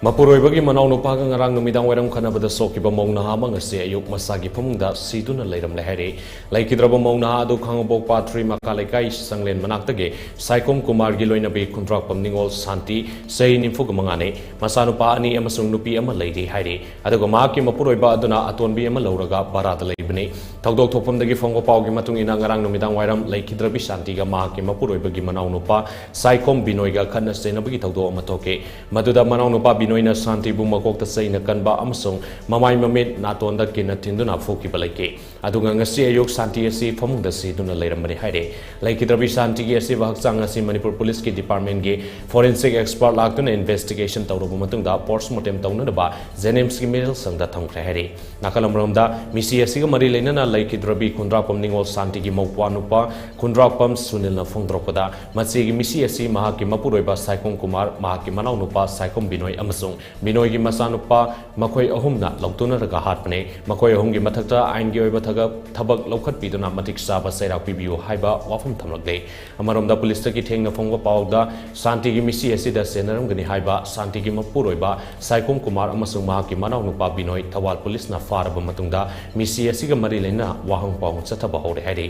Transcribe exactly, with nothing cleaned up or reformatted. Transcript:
ꯃꯄꯨꯔꯣꯏꯕꯒꯤ ꯃꯅꯥꯎꯅꯨꯄꯥꯒ ꯉꯔꯥꯡ ꯅꯨꯃꯤꯗꯥꯡ ꯋꯥꯏꯔꯝ ꯈꯠꯅꯕꯗ ꯁꯣꯛꯈꯤꯕ ꯃꯧ ꯅꯍꯥ ꯑꯃ ꯉꯁꯤ ꯑꯌꯨꯛ ꯃꯁꯥꯒꯤ ꯐꯃꯨꯡꯗ ꯁꯤꯗꯨꯅ ꯂꯩꯔꯝꯂꯦ ꯍꯥꯏꯔꯤ꯫ ꯂꯩꯈꯤꯗ꯭ꯔꯕ ꯃꯧ ꯅꯍꯥ ꯑꯗꯨ ꯈꯥꯉꯕꯣꯛ ꯄꯥꯠ ꯊ꯭ꯔꯤ ꯃꯀꯥ ꯂꯩꯀꯥꯏ ꯆꯥꯡꯂꯦꯟ ꯃꯅꯥꯛꯇꯒꯤ ꯁꯥꯏꯈꯣꯝ ꯀꯨꯃꯥꯔꯒꯤ ꯂꯣꯏꯅꯕꯤ ꯈꯨꯟꯗ꯭ꯔꯥꯛꯄꯝ ꯅꯤꯉꯣꯜ ꯁꯥꯟꯇꯤ, ꯆꯍꯤ ꯅꯤꯐꯨꯒ ꯃꯉꯥꯅꯤ, ꯃꯆꯥꯅꯨꯄꯥ ꯑꯅꯤ ꯑꯃꯁꯨꯡ ꯅꯨꯄꯤ ꯑꯃ ꯂꯩꯔꯤ ꯍꯥꯏꯔꯤ꯫ ꯑꯗꯨꯒ ꯃꯍꯥꯛꯀꯤ ꯃꯄꯨꯔꯣꯏꯕ ꯑꯗꯨꯅ ꯑꯇꯣꯟꯕꯤ ꯑꯃ ꯂꯧꯔꯒ ꯚꯔꯥꯗ ꯂꯩꯕꯅꯤ꯫ ꯊꯧꯗꯣꯛ ꯊꯣꯛꯐꯝꯗꯒꯤ ꯐꯪꯕ ꯄꯥꯎꯒꯤ ꯃꯇꯨꯡ ꯏꯟꯅ, ꯉꯔꯥꯡ ꯅꯨꯃꯤꯗꯥꯡ ꯋꯥꯏꯔꯝ ꯂꯩꯈꯤꯗ꯭ꯔꯕꯤ ꯁꯥꯟꯇꯤꯒ ꯃꯍꯥꯛꯀꯤ ꯃꯄꯨꯔꯣꯏꯕꯒꯤ ꯃꯅꯥꯎꯅꯨꯄꯥ ꯁꯥꯏꯈꯣꯝ ꯕꯤꯅꯣꯏꯒ ꯈꯠꯅ ꯆꯩꯅꯕꯒꯤ ꯊꯧꯗꯣꯛ ꯑꯃ ꯊꯣꯛꯈꯤ꯫ ꯃꯗꯨꯗ ꯃꯅꯥꯎꯅꯨꯄꯥ ꯕꯤꯅꯣꯏꯅ ꯁꯥꯟꯇꯤꯕꯨ ꯃꯀꯣꯛꯇ ꯆꯩꯅ ꯀꯟꯕ ꯑꯃꯁꯨꯡ ꯃꯃꯥꯏ ꯃꯃꯤꯠ ꯅꯥꯇꯣꯟꯗ ꯀꯤꯟꯅ ꯊꯤꯟꯗꯨꯅ ꯐꯨꯈꯤꯕ ꯂꯩꯈꯤ꯫ ꯑꯗꯨꯒ ꯉꯁꯤ ꯑꯌꯨꯛ ꯁꯥꯟꯇꯤ ꯑꯁꯤ ꯐꯃꯨꯡꯗ ꯁꯤꯗꯨꯅ ꯂꯩꯔꯝꯕꯅꯤ ꯍꯥꯏꯔꯦ꯫ ꯂꯩꯈꯤꯗ꯭ꯔꯕꯤ ꯁꯥꯟꯇꯤꯒꯤ ꯑꯁꯤꯕ ꯍꯛꯆꯥꯡ ꯑꯁꯤ ꯃꯅꯤꯄꯨꯔ ꯄꯨꯂꯤꯁꯀꯤ ꯗꯤꯄꯥꯔꯠꯃꯦꯟꯒꯤ ꯐꯣꯔꯦꯟꯁꯤꯛ ꯑꯦꯛꯁꯄꯔꯠ ꯂꯥꯛꯇꯨꯅ ꯏꯟꯚꯦꯁꯇꯤꯒꯦꯁꯟ ꯇꯧꯔꯕ ꯃꯇꯨꯡꯗ ꯄꯣꯁꯠꯃꯣꯔꯇꯦꯝ ꯇꯧꯅꯅꯕ ꯖꯦꯅꯤꯝꯁꯀꯤ ꯃꯤꯔꯦꯜ ꯁꯪꯗ ꯊꯝꯈ꯭ꯔꯦ ꯍꯥꯏꯔꯤ꯫ ꯅꯥꯀꯜ ꯑꯃꯔꯣꯝꯗ, ꯃꯤꯁꯤ ꯑꯁꯤꯒ ꯃꯔꯤ ꯂꯩꯅꯅ ꯂꯩꯈꯤꯗ꯭ꯔꯕꯤ ꯈꯨꯟꯗ꯭ꯔꯥꯛꯄꯝ ꯅꯤꯉꯣꯜ ꯁꯥꯟꯇꯤꯒꯤ ꯃꯧꯄ꯭ꯋꯥ ꯅꯨꯄꯥ ꯈꯨꯟꯗ꯭ꯔꯥꯛꯄꯝ ꯁꯨꯅꯤꯜꯅ ꯐꯣꯡꯗꯣꯔꯛꯄꯗ, ꯃꯆꯦꯒꯤ ꯃꯤꯁꯤ ꯑꯁꯤ ꯃꯍꯥꯛꯀꯤ ꯃꯄꯨꯔꯣꯏꯕ ꯁꯥꯏꯈꯣꯝ ꯀꯨꯃꯥꯔ, ꯃꯍꯥꯛꯀꯤ ꯃꯅꯥꯎꯅꯨꯄꯥ ꯁꯥꯏꯈꯣꯝ ꯕꯤꯅꯣꯏ ꯑꯃꯁꯨꯡ ꯕꯤꯅꯣꯏꯒꯤ ꯃꯆꯥꯅꯨꯄꯥ ꯃꯈꯣꯏ ꯑꯍꯨꯝꯅ ꯂꯧꯇꯨꯅꯔꯒ ꯍꯥꯠꯄꯅꯤ꯫ ꯃꯈꯣꯏ ꯑꯍꯨꯝꯒꯤ ꯃꯊꯛꯇ ꯑꯥꯏꯟꯒꯤ ꯑꯣꯏꯕ ꯊꯕꯛ, ꯊꯕꯛ ꯂꯧꯈꯠꯄꯤꯗꯨꯅ ꯃꯇꯤꯛ ꯆꯥꯕ ꯆꯩꯔꯥꯛ ꯄꯤꯕꯤꯌꯨ ꯍꯥꯏꯕ ꯋꯥꯐꯝ ꯊꯝꯂꯛꯂꯦ꯫ ꯑꯃꯔꯣꯝꯗ, ꯄꯨꯂꯤꯁꯇꯒꯤ ꯊꯦꯡꯅ ꯐꯪꯕ ꯄꯥꯎꯗ ꯁꯥꯟꯇꯤꯒꯤ ꯃꯤꯁꯤ ꯑꯁꯤꯗ ꯆꯦꯟꯅꯔꯝꯒꯅꯤ ꯍꯥꯏꯕ ꯁꯥꯟꯇꯤꯒꯤ ꯃꯄꯨꯔꯣꯏꯕ ꯁꯥꯏꯈꯣꯝ ꯀꯨꯃꯥꯔ ꯑꯃꯁꯨꯡ ꯃꯍꯥꯛꯀꯤ ꯃꯅꯥꯎꯅꯨꯄꯥ ꯕꯤꯅꯣꯏ ꯊꯧꯕꯥꯜ ꯄꯨꯂꯤꯁꯅ ꯐꯥꯔꯕ ꯃꯇꯨꯡꯗ, ꯃꯤꯁꯤ ꯑꯁꯤꯒ ꯃꯔꯤ ꯂꯩꯅꯅ ꯋꯥꯍꯪ ꯄꯥꯎꯍꯪ ꯆꯠꯊꯕ ꯍꯧꯔꯦ ꯍꯥꯏꯔꯤ꯫